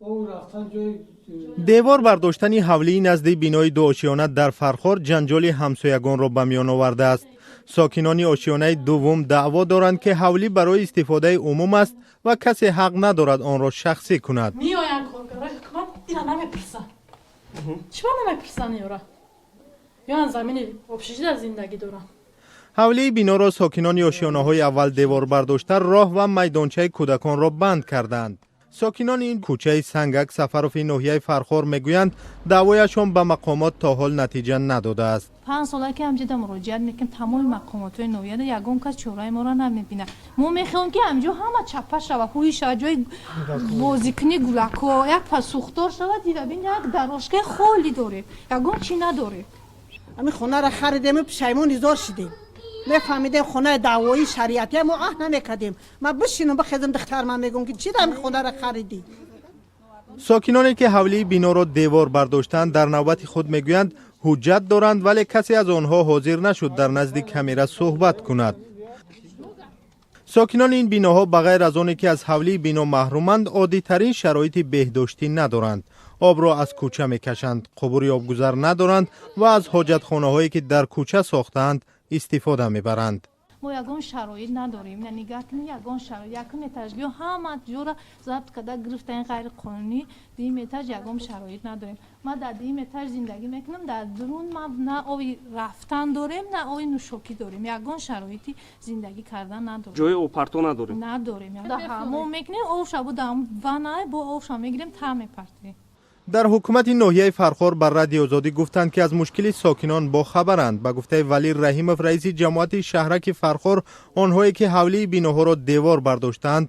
Девор бардоштани ҳавлии назди бинои дуошиёна дар Фархор ҷанҷоли ҳамсоягонро ба миён овардааст. Сокинони ошиёнаи дуввум даъво доранд, ки ҳавлӣ барои истифодаи умум аст ва касе ҳақ надорад онро шахсӣ кунад. Меоянд коргарои ҳукумат, ира намепурсанд. Чиба намепурсанд ёра? Ёан замини общежития зиндагӣ доранд. Ҳавлии биноро сокинони ошиёнаҳои аввал девор бардошта, роҳ ва майдончаи кӯдаконро банд кардаанд. Сокинони ин кӯчаи Сангак Сафарофи ноҳияи Фархор мегӯянд, даъвояшон ба мақомот то ҳол натиҷа надодааст. 5 сола ки ҳамҷода муроҷиат мекунем, тамоми мақомотҳои ноҳияда, ягон кас чораи моро намебинад. Мо мехоҳем, ки ҳамҷо ҳама чаппа шава, ҳуй шава, ҷои бозикунӣ гулакҳо, як пасухтор шава. Дида бин, як дорожкаи холӣ дорем, ягон чӣ надорем. Ҳамин хонаро харидему пушаймон изор шидем. Мефаҳмидем, хонаи даъвоии шариатия мо аҳ намекардем. Ма бишинам, бихезам, духтар ман мегӯм, ки чӣ ҳамин хонаро харидӣ? Сокиноне, ки ҳавлии биноро девор бардоштанд, дар навбати худ мегӯянд, ҳуҷҷат доранд, вале касе аз онҳо ҳозир нашуд дар назди камера суҳбат кунад. Сокинони ин биноҳо, ба ғайр аз оне ки аз ҳавлии бино маҳруманд, оддитарин шароити беҳдоштӣ надоранд. Обро аз кӯча мекашанд, қубури обгузар надоранд ва аз ҳоҷатхонаҳое, ки дар кӯча сохтаанд, истифода мебаранд. Мо ягон шароит надорем. Нигаҳ кунед, ягон шароит. Якум этаж биё, ҳама ҷора забт карда гирифтаин ғайриқонунӣ. Дуюм этаж ягон шароит надорем. Ман дар дуюм этаж зиндагӣ мекунам. Дар дурун ма на оби рафтан дорем, на оби нӯшокӣ дорем. Ягон шароити зиндагӣ кардан надорем. Ҷои обпарто надорем. Надорем. Ҳамом мекунем, обша бо ванна бо обша мегирем, та мепартем. Дар ҳукумати ноҳияи Фархор ба Радиои Озодӣ гуфтанд, ки аз мушкили сокинон бохабаранд. Ба гуфтаи Валир Раҳимов, раиси ҷамоати шаҳраки Фархор, онҳое ки ҳавлии биноҳоро девор бардоштаанд.